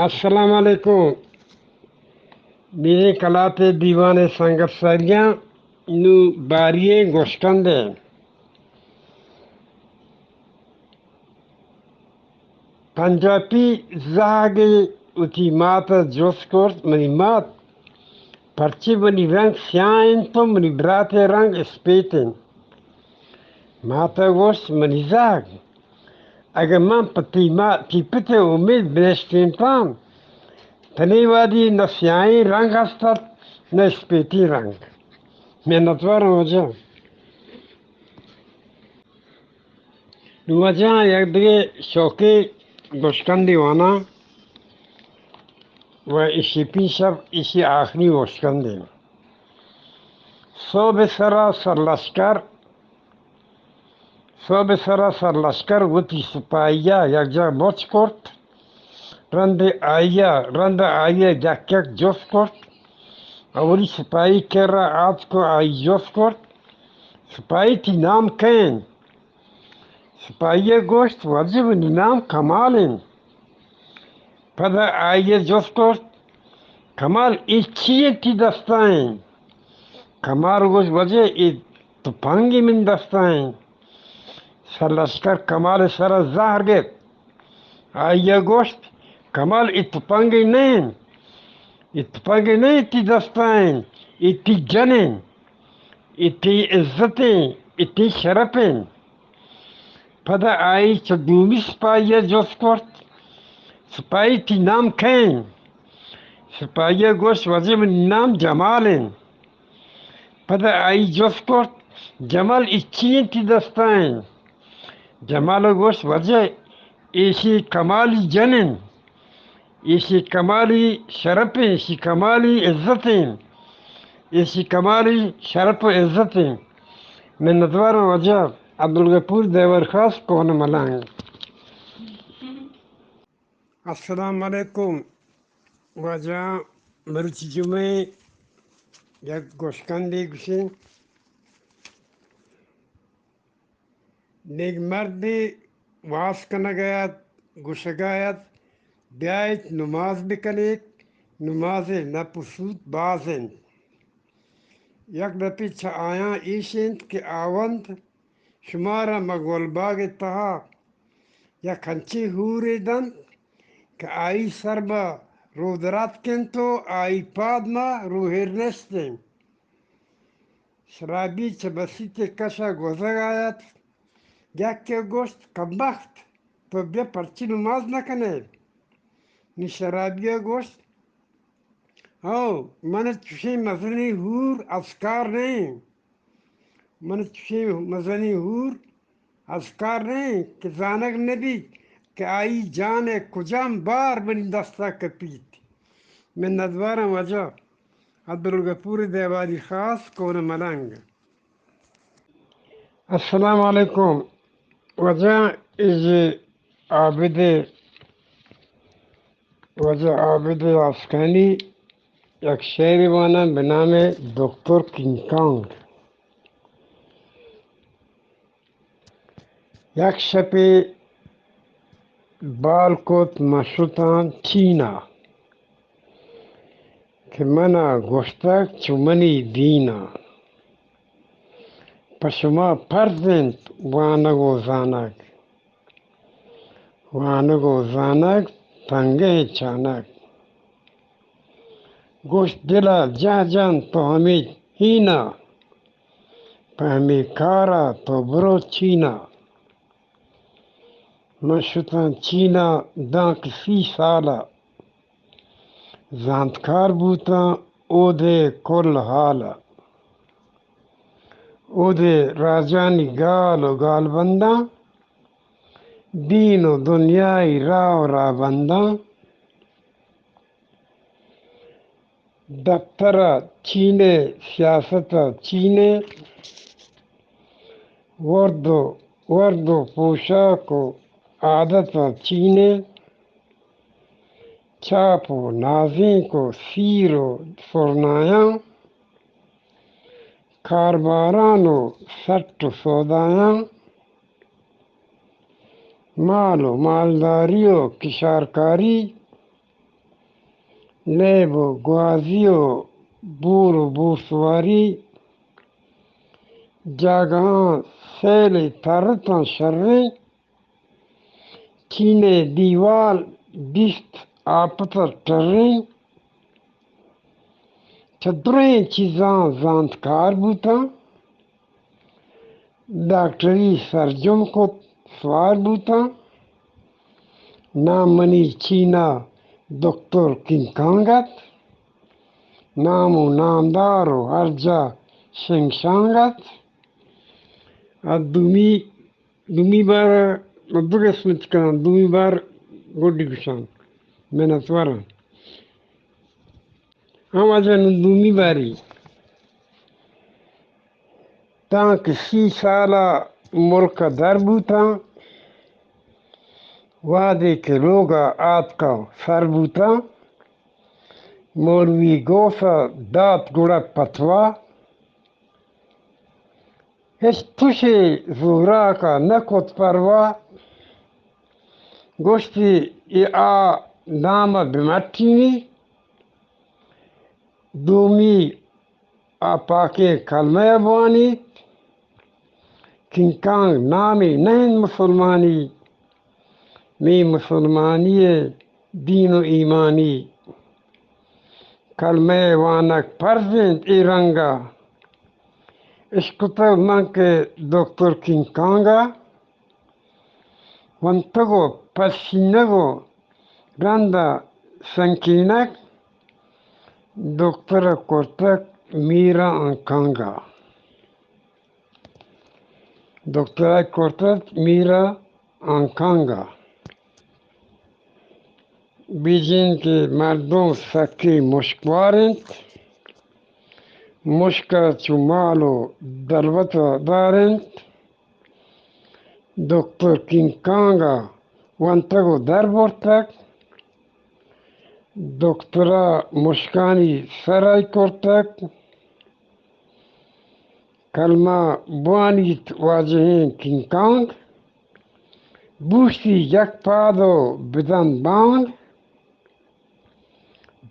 السلام علیکم۔ میرے کلات دیوان سنگت ساریاں، نوں باری گوشکندے۔ پنجابی زہگے وتی مات ءَ جست کرت، منی مات، پرچے منی رنگ سیاہ انت و منی برات ءِ رنگ اسپیت انت؟ مات ءَ گوشت، منی زہگ، اگہ من پہ تئی ما-، تئی پت ءِ امید بنشتینتاں، تنی وہدی نہ سیاہیں رنگ ہست ات، نہ اسپیتیں رنگ۔ منتوارم واجہ۔ نوں واجہ یک دگہ شوکیں گوشکندے واناں و ایشی پیش اب ایشی آخری گوشکندے۔ سہب سرا سرلشکر، سہب سرا سرلشکر وتی سپاہی ءَ یکجاہ مچ کرت۔ رند آئی ءَ، رند آئی ءَ یک یک جست کرت۔ اولی سپاہی کرا آتک و آئی جست کرت، سپاہی، تئی نام کئے انت؟ سپاہی ءَ گوشت، واجہ، منی نام کمال انت۔ پدا آئی ءَ جست کرت، کمال، اے چی انت تئی دستا انت؟ کمال گوشت، واجہ، اے تپنگے منی دستا انت۔ سرلشکر کمال ءِ سرا زہر گپت۔ آئی ءَ گوشت، کمال، اے تپنگے نہ انت، اے تپنگے نہ انت تئی دستا انت، اے تئی جن انت، اے تئی عزت انت، اے تئی شرپ انت۔ پدا آئی چہ دومی سپاہی ءَ جست کرت، سپاہی، تئی نام کئے انت؟ سپاہی ءَ گوشت، واجہ، منی نام جمال انت۔ پدا آئی جست کرت، جمال، اے چی انت تئی دستا انت؟ جمال ءَ گوشت، واجہ، ایشی کمالی جن انت، ایشی کمالی شرپ انت، ایشی کمالی عزت انت، ایشی کمالی شرپ و عزت انت۔ منتوارم واجہ۔ عبدالغفور دیوار خاص، کوہ ملنگ۔ السلام علیکم۔ واجہ، مرچی جمعہ یک گوشکندے گوشیں۔ نیک مردے واز کنگ ءَ ات، گوشگ ءَ ات، بیایت نماز بکنیت، نماز ءِ نپ و سوت باز انت۔ یک دپے چہ آیاں ایش انت کہ آوند، شمارا ماں گلباگ ءِ تہا یک انچیں ہورے دنت کہ آئی سر ماں رودراتک انت و آئی پاد ماں روہیر نشت انت۔ شرابی چہ مسیت ءِ کش ءَ گوزگ ءَ ات۔ یکے گوشت، کمبخت، تو بیا پرچی نماز نہ کن ئے؟ نی شرابی ءَ گوشت، ہو، من چشیں مزنیں ہور ازکار نہ ایں۔ من چشیں مزنیں ہور ازکار نہ ایں کہ زانگ نہ بیت کہ آئی جان ءِ کجام بار منی دست ءَ کپیت۔ منتواراں واجہ۔ عبدالغفور دیواری خاص، کوہ ملنگ۔ السلام علیکم۔ واجہ، اے عابد، واجہ عابد آسکانی یک شعرے واناں بہ نام دکتر کنگ کانگ۔ یک شپے بال کت من شتاں چین ءَ، کہ من ءَ گوشتگ چو منی دین ءَ، پہ شما پرز انت وانگ و زانگ، وانگ و زانگ تنگہ چانگ۔ گوشت، دل ءَ جہ جن تو ہمے ہین ءَ، پہ ہمے کار ءَ تو برو چین ءَ۔ من شتاں چین ءَ دانکہ سی سال ءَ، زانتکار بوتاں اود ءِ کل ہال ءَ۔ اود ءِ راجانی گال و گالبنداں، دین و دنیائی راہ و راہبنداں، دپتر ءَ چین ءِ، سیاست ءَ چین ءِ، ورد و، ورد و پوشاک و عادت ءَ چین ءِ، چاپ و نازینک و سیر و سرنایاں، کارباران و سٹ و سودایاں، مال و مالداری و کشارکاری، لیب و گوازی و بور و بورسواری، جاگہاں سیل ترتاں شریں، چینے دیوال دیست آپتر ٹریں، چہ دریں چیزاں زانتکار بوتاں۔ ڈاکٹری سرجم کت، سوار بوتاں۔ نام منی چینا دکتر کنگ کانگ ات۔ نام و نامدار و ہر جا شنگ شانگ ات۔ ء دومی، دومی بار من دو قسمت کناں، دومی بار گڈی گوشاں، منتواراں۔ ہم واجہ نوں دومی باری تاں کہ سی سال ء ملک ء در بوتاں، وہدے کہ لوگ ء آتک ء سر بوتاں، مولوی گوس ء دات گڑا پتوا، ہچ تشے زوراک ء نہ کت پروا، گوشتی اے آ نام ء بمٹینی، دومی آ پاکیں کلمہ ء بوانیت، کنکانگ نامے نہ انت مسلمانی، مے مسلمانی ء دین و ایمانی۔ کلمہ ء وانگ پرز انت اے رنگ ء، اشکتگ من کہ دکتر کنکانگ ء، ونتگ و پسینگ و رند ء سنکینگ، دکتر ء کرتگ میر ء آنکانگ ء۔ دکتر ء کرتگ میر ء آنکانگ ء۔ بیجین کہ مردم سکیں مشکوار انت، مشک ء چو مال و دلوت ء دار انت۔ دکتر کنگ کانگ ء ونتگ و در برتگ، دکتر ء مشکانی سر ء کرتگ۔ کلمہ بوانیت واجہیں کنگ کانگ، بوشتی یک پاد و بدن بانگ،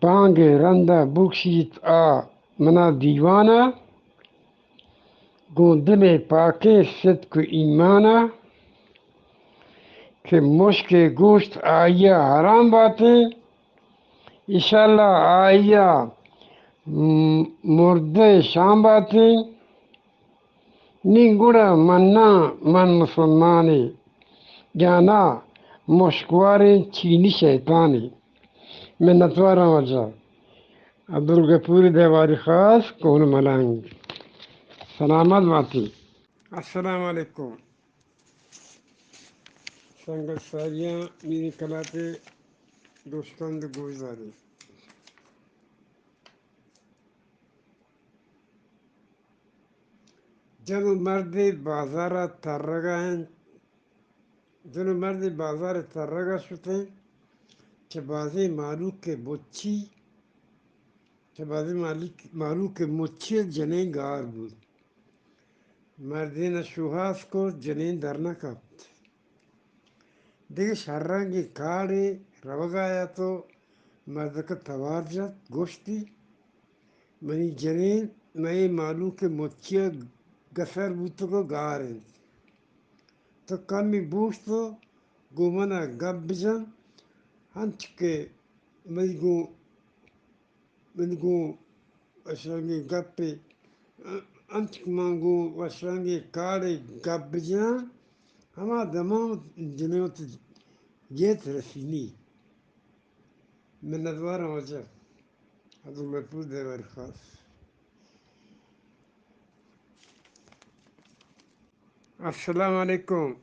بانگ ء رند ء بکشیت آ منا دیوان ء، گوں دل ء پاکیں ستک و ایمان ء، کہ مشک ء گوشت آئی ء حرام باتیں، ایشالا آئی ء م-، مردہ شام باتیں۔ نی گڑا مناں من مسلمانے، جانا مشکواریں چینی شیطانے۔ منتواراں واجہ۔ عبدالغفور دیواری خاص، کوہ ملنگ۔ سلامت باتی۔ السلام علیکم۔ سنگت ساریاں، میری کلاتے دوستان دے گوشداری۔ جن و مردے بازار ء ترگ ء انت، جن و مردے بازار ء ترگ ء شت انت، چہ بازیں مہلوک ء مچی، چہ بازیں مہلوک، مہلوک ء مچی ء جنین گار بوت۔ مردین ء شوہاز کت، جنین در نہ کپت۔ دگہ شررنگیں کارے روگ ء ات و مردک ء توار جت، گوشتی، منی جنین مئے مہلوک ء مچی ء گسر بوتگ و گار انت۔ تو کمی بوشت و گوں من ء گپ بجن، انچ کہ منی گوں من گوں وشرنگیں گپے، انچک من گوں وشرنگیں کارے گپ بجناں، ہما دمان جنین وت گیت رسینی۔ منتواراں واجہ۔ عبدالغفور دیواری خاص۔ السلام علیکم۔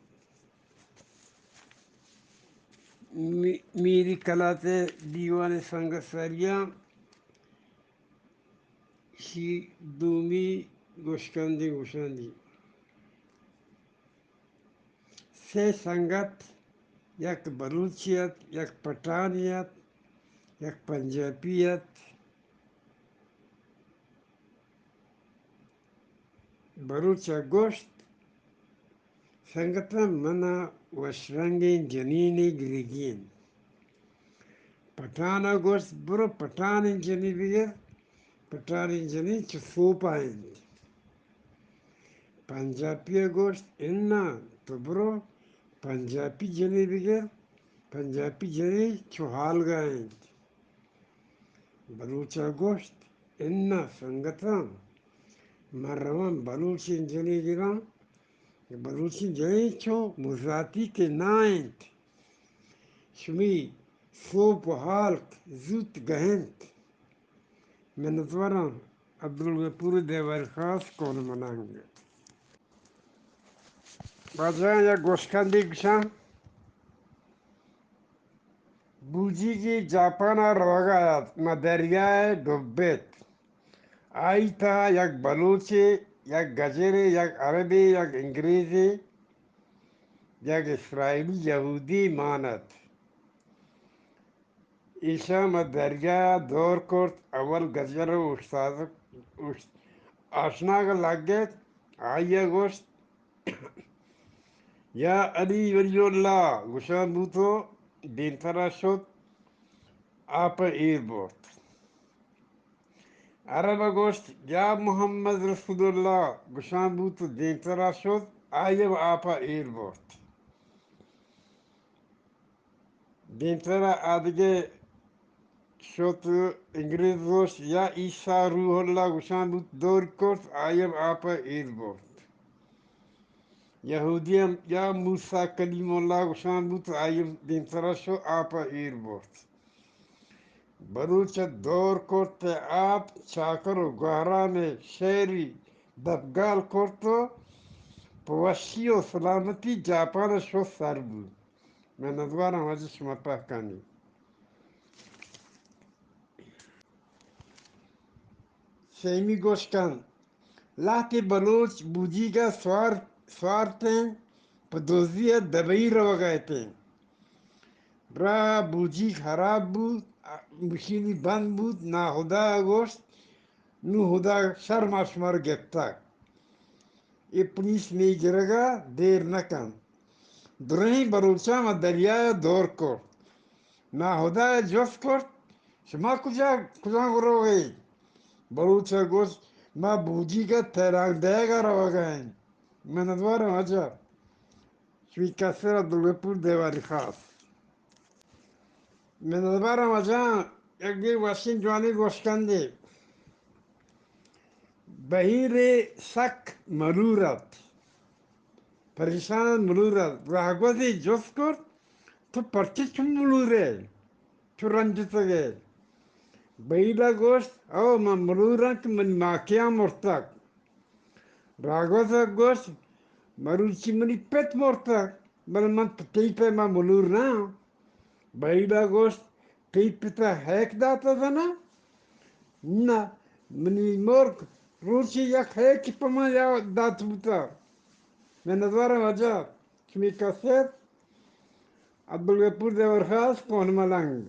می-، میری کلات ء دیوان ء سنگت ساریاں، شی دومی گوشکندی گوشاندی۔ سے سنگت، یک بلوچی ات، یک پٹانی ات، یک پنجابی ات۔ بلوچ ء گوشت، سنگتاں، من ء وشرنگیں جنینے گریگی انت۔ پٹھان ءَ گوشت، برو پٹھانیں جنی بگر، پٹھانیں جنی چہ سوپ ءَ انت۔ پنجاپی ءَ گوشت، اناں، تو برو پنجاپی جنی بگر، پنجاپی جنی چو ہالگا انت۔ بلوچ ءَ گوشت، اناں سنگتاں، من رواں بلوچیں جنی گراں، بلوچیں جنی چو مزاتی کہ نہ انت، شمی سوپ و ہالک زوت گہ انت۔ منتواراں۔ عبدالغفور دیوال خاص، کون ملنگ۔ واجہ یک گوشکندی گشاں، بوجیگی جاپان ءَ روگ ءَ ات، ماں دریا ءَ ڈبیت۔ آئی تہا یک بلوچے، یک گجرے، یک عربے، یک انگریزے، یک اسرائیلی یہودی مان ات۔ ایشاں ماں دریا ءَ دور کرت، اول گجر ءَ اوشتاتگ، اوشت-، آشناگ ءَ لگت، آئی ءَ گوشت، یا علی ولی اللہ، گشان بوت و دیمترا شت، آپ ءَ ایر برت۔ عرب ءَ گوشت، یا محمد رسول اللہ، گشان بوت و دیمترا شت، آئی ءَ آپ ءَ ایر برت۔ دیمترا آدگہ شت، انگریز گوشت، یا عیسی روح اللہ، گشان بوت، دور کرت، آئی ءَ آپ ءَ ایر برت۔ یہودی ہم یا موسی کلیم اللہ، گشان بوت، آئی ءَ دیمترا شت، آپ ءَ ایر برت۔ بلوچ ءَ دور کرت ءُ آپ چاکر و گوہرام ءِ شہری دپگال کرت و پہ وشی و سلامتی جاپان ءَ شت سر بوت۔ منتواراں واجہ شما پہکانی۔ سیمی گوشکن، لہتے بلوچ بوجیگ ءَ سوار، سوارتیں، پہ دزی ءَ دبئی روگ ءَ اتیں۔ راہ بوجیگ ہراب بوت، مشینی بند بوت، ناہدا ءَ گوشت، نوں ہدا شر ما شمارا گپتگ۔ اے پولیس مئے گرگ ءَ دیر نہ کنت۔ درہیں بلوچاں ما دریا ءَ دور کرت۔ ناہدا ءَ جست کرت، شما کجا، کجا روگ ءَ اِت؟ بلوچ ءَ گوشت، ما بوجیگ ءَ تیلانک دئیگ ءَ روگ ءَ ایں۔ منتواراں واجہ۔ شمئے کسر عبدالغفور دیواری خاص۔ منتواراں واجہ، یک دگہ وشیں جوانیں گوشکندے۔ بہیرے سک ملور ات، پریشان ات، ملور ات۔ راہگوزے جست کرت، تو پرچے چو ملور ئے؟ چو رنجتگ ئے؟ بہیر ءَ گوشت، او من ملور آں کہ منی ماکیاں مرتگ۔ راگوز ءَ گوشت، مروچی منی پت مرتگ، بلے من تئی پیما ملور نہ آں۔ بہیر ءَ گوشت، تئی پت ءَ ہیک داتہ زاناں؟ نہ، منی مرگ روچی یک ہیکے پہ من یات دات بوتہ۔ منتواراں واجہ، شمئے کسر عبدالغفور دیوار خاص، کوہ ملنگ۔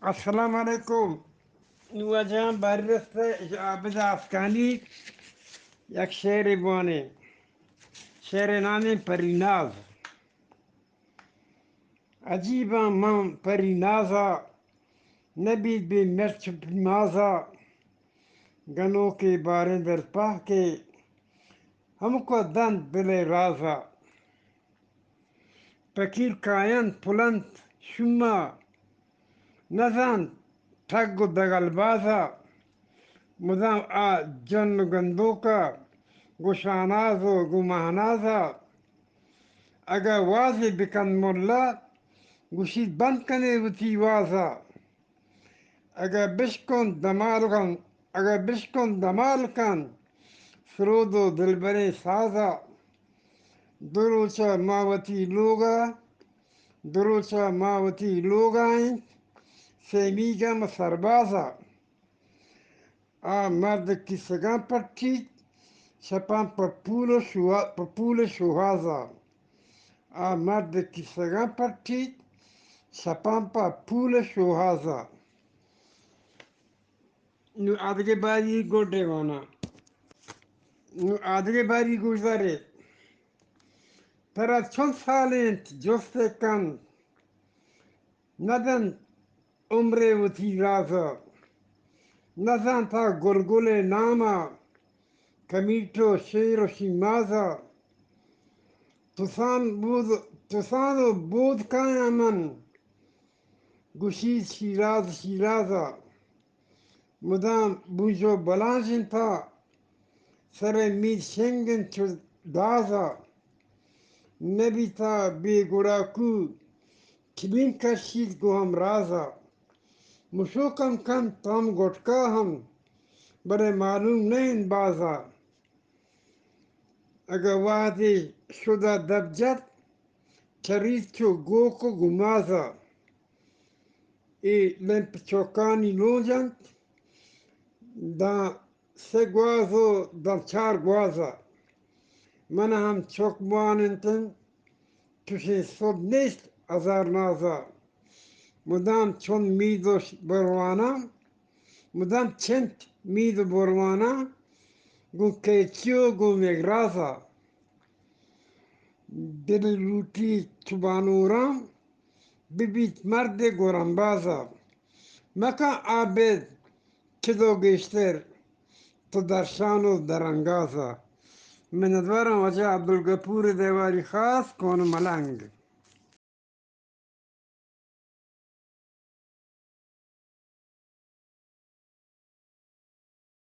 السلام علیکم۔ نوں واجہاں باری رستہ عابد آسکانی یک شعرے بوانیں۔ شعر ءِ نام اِنت پری ناز۔ عجیباں من پری نازا، نبیت بے مرچ پیمازا، گنوکے باریں دلپہکے، ہمکو دنت دل ءِ رازا۔ پکیر کاینت پلنت شوما، نزانت ٹگ و دگل بازا۔ مدام آ جن و گندوکا، گوں شاہناز و گوں مہنازا۔ اگہ وازے بکن ملا، گوشیت بند کنے وتی وازا۔ اگہ بشکن دمال کن، اگہ بشکن دمال کن، سرود و دلبریں سازا۔ دو روچا ما وتی لوگا، دو روچا ما وتی لوگا ایں، سیمیگا ما سربازا۔ آ مرد کیسگاں پٹیت، شپاں پہ پول و شوہا-، پہ پول شوہازا۔ آ مرد کیسگاں پٹیت، شپاں پہ پول شوہازا۔ نوں آدگہ باری گڈے واناں۔ نوں آدگہ باری گوشدارے۔ ترا چنت سال اِنت جست ءَ کن؟ ندنت عمرے وتی رازا، نزانتا گلگلے ناما، کمیٹو شیر و شیمازا۔ تسان بود، تسان و بود کایاں من، گوشیت شیراز شیرازا۔ مدام بوجو بلانج انتا، سر مید شنگ انت چو دازا۔ نبیتا بے گڑاکو کبین کشیت گوں ہمرازا۔ مشوکم کنت تام گٹکا ہم، بلے معلوم نہ انت بازا۔ اگہ وہدے شدا دپ جت، چریت چو گوک و گمازا۔ اے لمپ چوکانی لونج انت، داں سے گواز و داں چار گوازا۔ من ہم چک بوان انت، چوشیں سد نیست ہزار نازا۔ مدام چون مید و ش-، بروانا، مدام چنت مید و بروانا، گوں کیچی و گوں مگرازا۔ دل لوٹی چو بانوراں، ببیت مرد گورانبازا۔ مکن عابد چدو گیشتر، تو درشان و درانگازا۔ منتوارم واجہ عبدالغفور دیواری خاص کون ملنگ۔